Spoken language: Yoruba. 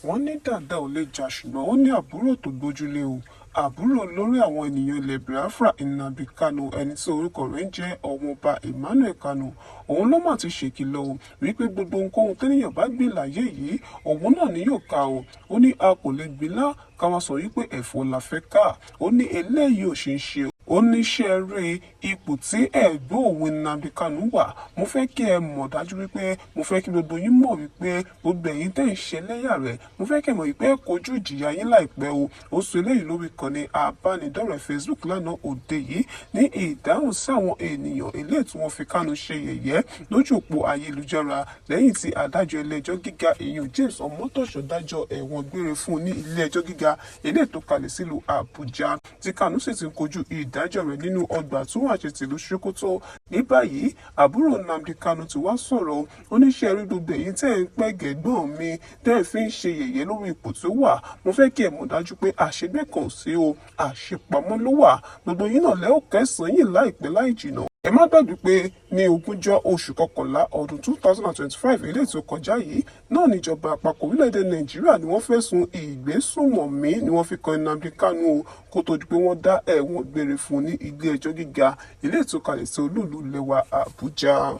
Wọ́n ní Dàda ò lè jà, ṣùgbọ́n ó ní àbúrò tó gbójúlé o. Àbúrò olórí àwọn ènìyàn ilẹ̀ Biafra, Nnamdi Kanu, ẹni tí orúkọ rẹ̀ ń jẹ́ Ọmọọba Emmanuel Kanu, òun ló mà ti ṣèkìlọ̀ o wípé gbogbo ohunkóhun tẹ́nìyàn bá gbìn láyé yìí, òun náà ni yóò ká o. Ó ní a kò lè gbìn lá ká wá sọ wípé ẹ̀fọ́ la fẹ́ ká. Ó ní eléyìí ò ṣeé ṣe. Ó ní ṣe rí ipò tí ẹ̀gbọ́n òun Nnamdi Kanu wà, mo fẹ́ kí ẹ mọ̀ dájú wípé mo fẹ́ kí gbogbo yín mọ̀ wípé gbogbo ẹ̀yin tẹ́ ń ṣe lẹ́yà rẹ̀, mo fẹ́ kí ẹ mọ̀ wípé ẹ kojú ìjìyà yín láìpẹ́ o. Ó sọ eléyìí lórí ìkànnì abánidọ́rẹ̀ẹ́ Facebook lánàá òde yìí ní ìdáhùn sí àwọn ènìyàn eléyìí tí wọ́n fi Kanu ṣe yẹ̀yẹ́ lójú òpó ayélujára lẹ́yìn tí adájọ́ ilé-ẹjọ́ gíga ìyún James Ọmọ́tọ̀ṣọ́ dájọ́ ẹ̀wọ̀n gbére fún un ní ilé-ẹjọ́ gíga eléyìí tó kalẹ̀ sílùú Àbújá, tí Kanu sì ti ń kojú ìdájọ́ rẹ̀ nínú ọgbà tó wà ṣe tìlú Sokoto. Ní báyìí, àbúrò Nnamdi Kanu ti wá sọ̀rọ̀. Ó ní ṣé rí gbogbo èyí tẹ́ ẹ̀ ń pẹ̀gẹ́gbọ́n mi, tẹ́ ẹ̀ fi ń ṣe yẹ̀yẹ́ lórí ipò tó wà, mo fẹ́ kí ẹ mọ̀ dájú pé àṣegbé kan ò sí o, àṣepamọ́ ló wà. Gbogbo yín náà lẹ́ ò kẹsàn-án yìí láìpẹ́ láì jìnà. Ẹ má gbàgbé pé ní ogúnjọ́ oṣù kọkànlá ọdún 2025 eléyìí tó kọjá yìí náà níjọba àpapọ̀ orílẹ̀-èdè Nàìjíríà ni wọ́n fẹ̀sùn ìgbésùnmọ̀mí ni wọ́n fi kan Nnamdi Kanu o, kó tó di pé wọ́n dá ẹ̀wọ̀n gbére fún un ní ilé ẹjọ́ gíga eléyìí tó kalẹ̀ sí olúùlú ilẹ̀ wa, Àbújá.